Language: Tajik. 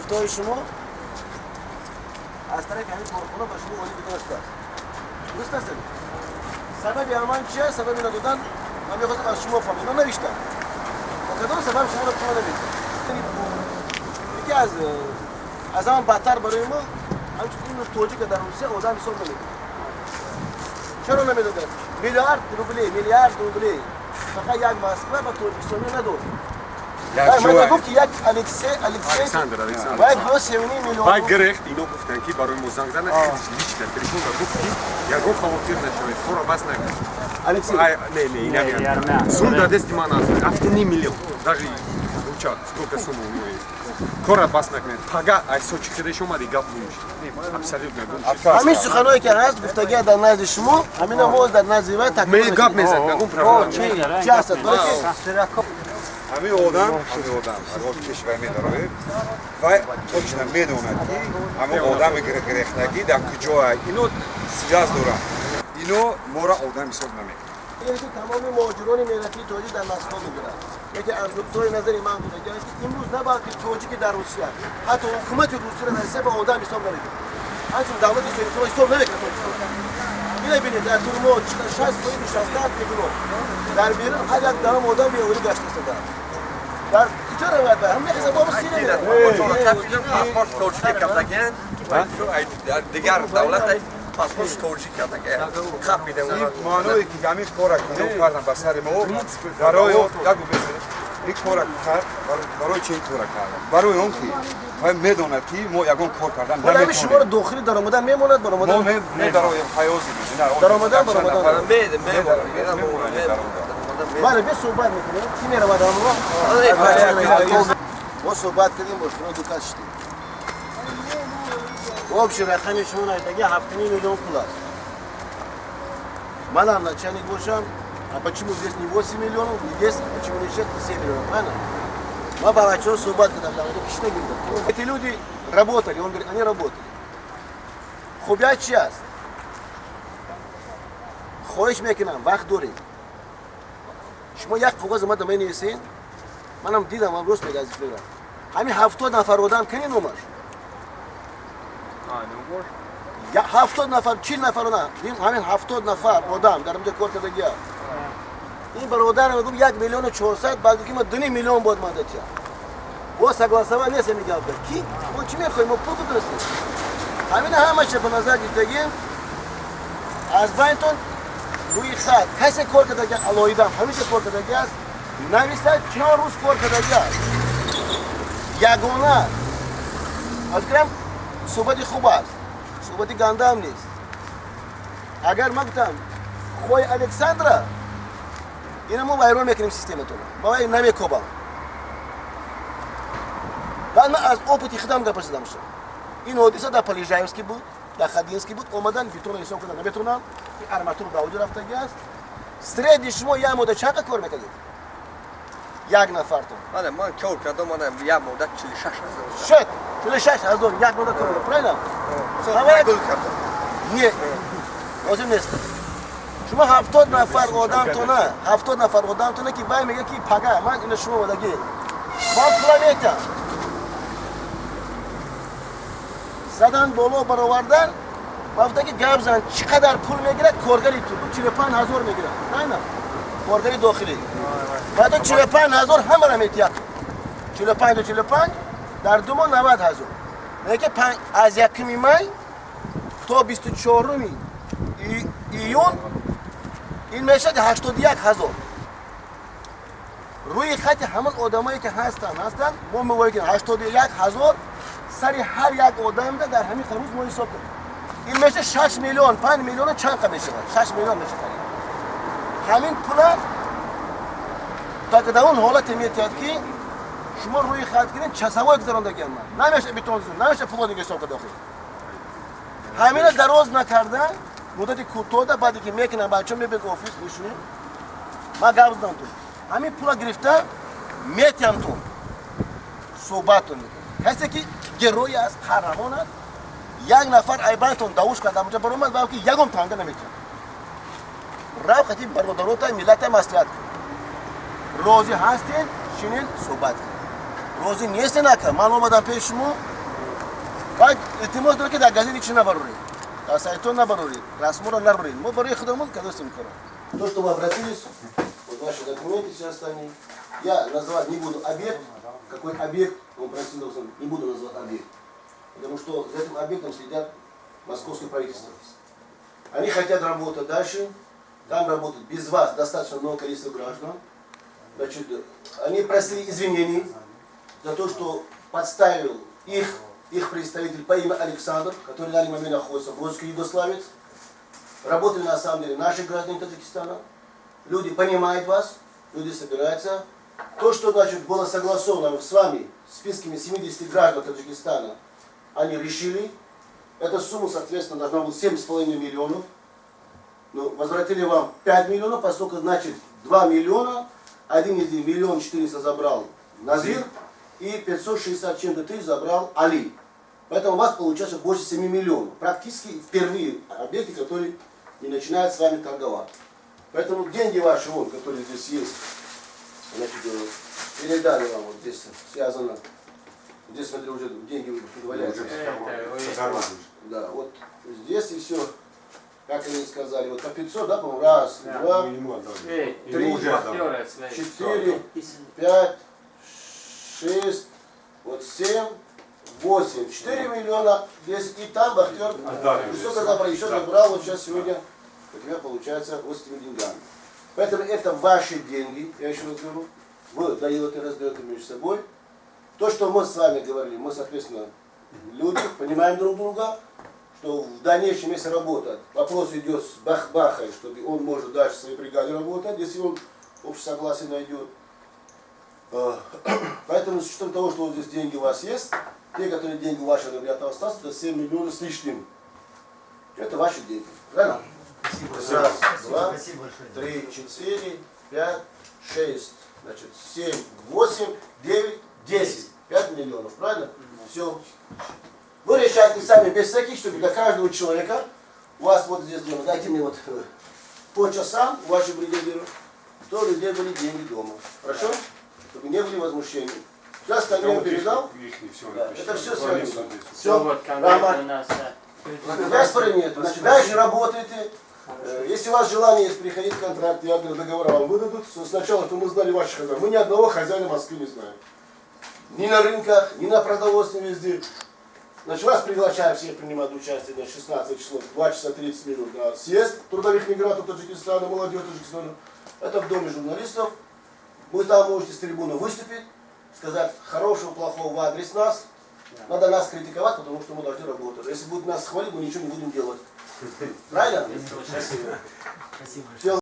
Гуфтаҳои шумо аз тарафи ҳамин корхона ба шумо олӣ дода нашудааст. Дуруст аст? Сабаби амал чи аст? Сабаби надодан ман мехостам аз шумо фаҳмам. Ино навиштам. Ба кадом сабаб шуморо пул намедиҳад? Яке аз ҳама бадтар барои мо ҳамчун имрӯз тоҷика дар Русия одам ҳисоб намекунад. Чаро намедодад? Миллиард рублей, миллиард рублей фақат як Москва ба Тоҷикистониё надод. Ман гуфт, ки як Алексей, Алексей Александр, Александр. Вай гӯё 3,5 миллион. Вай гирехт, ино гуфтанд, ки барои мо занг зана, лично телефон ва гуфт, ки ягон хавотир нашавед, кора бас накард. Алексей. Не, не, ина сум дар дасти ман аст, 7,5 миллион, даже руча сколько сумма у него есть. Кора бас накунед, пага ай Сочи худаш омади, гап гум шид, абсолютно гум шид. Ҳамин суханое ки ҳаст, гуфтагия дар назди шумо, ҳамина мо дар назди вай такрор. Ме гап мезад, ягон проблема. Чи ҳастад? Барои ки Ҳамин одам аз он кишвар медароед, вай точно медонад, ки ҳамин одами гирехтагӣ дар куҷоа. Ино связь доранд, ино моро одам ҳисоб намекунад. Яъне ки тамоми муҳоҷирони меҳнатии тоҷик дар Москва мегиранд. Яке аз нуқтаҳои назари ман буда, ки имрӯз на балки тоҷики дар Русия, ҳатто ҳукумати Русияро дар Россия ба одам ҳисоб намекунад. Ҳамчун давлати соҳиб ҳисоб намекунад Тоҷикистон. Ина бинед, дар турмо 60% нишастааст бегуноҳ. Дар берун ҳар як даҳум одам беҳурӣ гашта истодааст. Дар куҷо равад? Ҳам мехеза бобо сира. Паспорт тоҷик кардаген, дигар давлат паспорт тоҷик кардаген, хап медем. Маъное ки ҳамин кора кино кардан ба сари мо, барои як ин кора кард. Барои чи ин кора кардан? Барои он ки вай медонад, ки мо ягон кор кардан наметавонем. Шуморо дохили даромадан мемонад, баромадан. Мо медароем, ҳаёзи. Даромадан, баромадан. Бале, бе суҳбат мекунем. Ки меравад ҳамроҳ? Мо суҳбат кардем, бо шумо ду кас шудем. Общий рақами шумо найдаги 7,5 миллион пул аст. Манам начальник бошам, а почему здесь не 8 миллионов, не 10, почему не 6, не 7 миллионов, правильно? Ма ба бачаҳо суҳбат кардам, дар кишна гирдам. Эти люди работали, он говорит, они работали. Хубият чи аст? Хоҳиш мекунам, вақт дорем. Шумо як коғаз омада менависен, манам дидам, ман рост мега, азиз. Ҳамин 70 нафар одам кани номаш? 70 нафар, 40 нафар одам, ҳамин 70 нафар одам дар инҷо кор кардагия. Ин бародар мегум 1 миллиону 400, баъд ки ма 2,5 миллион бояд ман датия. Бо согласовать нест ҳамин гапа. Ки мо чӣ мехоҳем? Мо пул бидонистем. Ҳамина ҳамаша ба назар гирифтагим. Аз байнтон рӯи хат касе кор кардаги, алоҳидам ҳамеша кор кардаги аст, нависад чанд рӯз кор кардаги аст. Ягона аз фикрам, суҳбати хуб аст, суҳбати гандаам нест. Агар ман гуфтам хой Александра, ина мо вайрон мекунем систематона, ма вай намекобам. Баъд ман аз опыти худам гапа задам. Ин ҳодиса дар Полежаевский буд, дар Ходинский буд. Омадан бетона ҳисоб кардан наметавонам, арматур даводи рафтаги аст. Средний шумо як мода чанд кор мекардед, як нафартон? Бале, ман кор кардам, ман як мода 46 ҳазор. Шуд 46 ҳазор як мода кор, правильно? Гул кардам. Не, лозим нест. Шумо 70 нафар одамтона, 70 нафар одамтона, ки вай мега, ки пага ман ина шумо омадагӣ, ман пула метам. Задан боло баровардан, гуфта ки гап зан, чӣ қадар пул мегирад коргари ту? 45 ҳазор мегирад, правильно? Коргари дохилӣ. Баъд 45 ҳазор ҳамара метиҳад. 45, 45 дар 2 моҳ 90 ҳазор. Мега ки аз 1 май то 24 июн ин мешавад 81 ҳазор. Рӯи хати ҳамон одамое ки ҳастанд, мо мебояд ки 81 ҳазор сари ҳар як одамда дар ҳамин рӯз мо ҳисоб кунем. Ин меша 6 миллион, 5 миллиону чанд қа мешавад, 6 миллион мешавад. Ҳамин пула то дар он ҳолате метиҳад, ки шумо рӯи хат кунед, часовой гузарондагиам ман намеша, бетон намеша, пуло дига ҳисоб карда. Охир ҳамина дароз накарда, муддати кӯтоҳда, баъде ки мекунам, бачаҳо мебиёд офис, мешунем, ман гап задам ту, ҳамин пула гирифта метиҳам, ту суҳбаттон мекунам. Касе ки герой аст, қаҳрамон аст, як нафар айбантон давуш кард, амҷа баромад ва ки ягон танга наметиҳам. Рав хати бародарота, миллата маслиҳат кун. Розӣ ҳастен, шинен, суҳбат кун. Розӣ нестен, ака, ман омадам пеши шумо. Баъд илтимос дорад, ки дар газет ҳеч набароред, дар сайтон набароред, расморо набароред. Мо барои худамон кадостем кора. То, что вы обратились, вот ваши документы, все остальные. Я называть не буду объект, какой объект, он просил, не буду называть объект. Потому что за этим объектом следят московское правительство. Они хотят работать дальше, там работают без вас достаточно много количества граждан. Значит, они просили извинений за то, что подставил их представитель по имени Александр, который на данный момент находится в розыске, югославец. Работали на самом деле наши граждане Таджикистана. Люди понимают вас, люди собираются. То, что, значит, было согласовано с вами, списками 70 граждан Таджикистана, они решили. Эта сумма, соответственно, должна быть 7,5 миллионов. Но возвратили вам 5 миллионов, поскольку, значит, 2 миллиона, один из них 1 400 000 забрал Назир, и 560 чем-то тысяч забрал Али. Поэтому у вас получается больше 7 миллионов. Практически впервые объекты, которые не начинают с вами торговать. Поэтому деньги ваши, вон, которые здесь есть, значит, передали вам, вот здесь связано. Здесь, смотри, уже деньги тут валяются. Да, вот здесь и все. Как они сказали, вот по 500, да, по-моему, раз, два, три, четыре, пять, шесть, вот семь, восемь, 4 миллиона, 10, и там Бахтер высоко забрал, еще забрал, вот сейчас сегодня у тебя получается вот с этими деньгами. Поэтому это ваши деньги, я еще раз говорю, вы даете, раздаете между собой. То, что мы с вами говорили, мы, соответственно, люди, понимаем друг друга, что в дальнейшем, если работать, вопрос идет с Бах-Бахой, чтобы он может дальше в своей бригаде работать, если он общее согласие найдет. Поэтому с учетом того, что вот здесь деньги у вас есть, те, которые деньги ваши, ребята, остаться, это 7 миллионов с лишним. Это ваши деньги. Правильно? Раз, два, три, четыре, пять, шесть, значит, семь, восемь, девять, 10. 5 миллионов, правильно? Все. Вы решаете сами, без всяких, чтобы для каждого человека, у вас вот здесь дома, дайте мне вот по часам, ваши бригадиры, что у людей были деньги дома. Хорошо? Чтобы не были возмущений. Все остальное передал. Да, это все связано. Все, вот конверт у нас, да. Диаспоры нет. Значит, дальше работаете. Если у вас желание есть приходить в контракт, я договор вам выдадут. Сначала то мы знали ваших хозяев. Мы ни одного хозяина Москвы не знаем. Ни на рынках, ни на продовольствии везде. Значит, вас приглашаем всех принимать участие на 16 число, 2 часа 30 минут на съезд трудовых мигрантов Таджикистана, молодежи Таджикистана. Это в Доме журналистов. Вы там можете с трибуны выступить, сказать хорошего, плохого в адрес нас. Надо нас критиковать, потому что мы должны работать. Если будут нас хвалить, мы ничего не будем делать. Правильно? Спасибо. Все.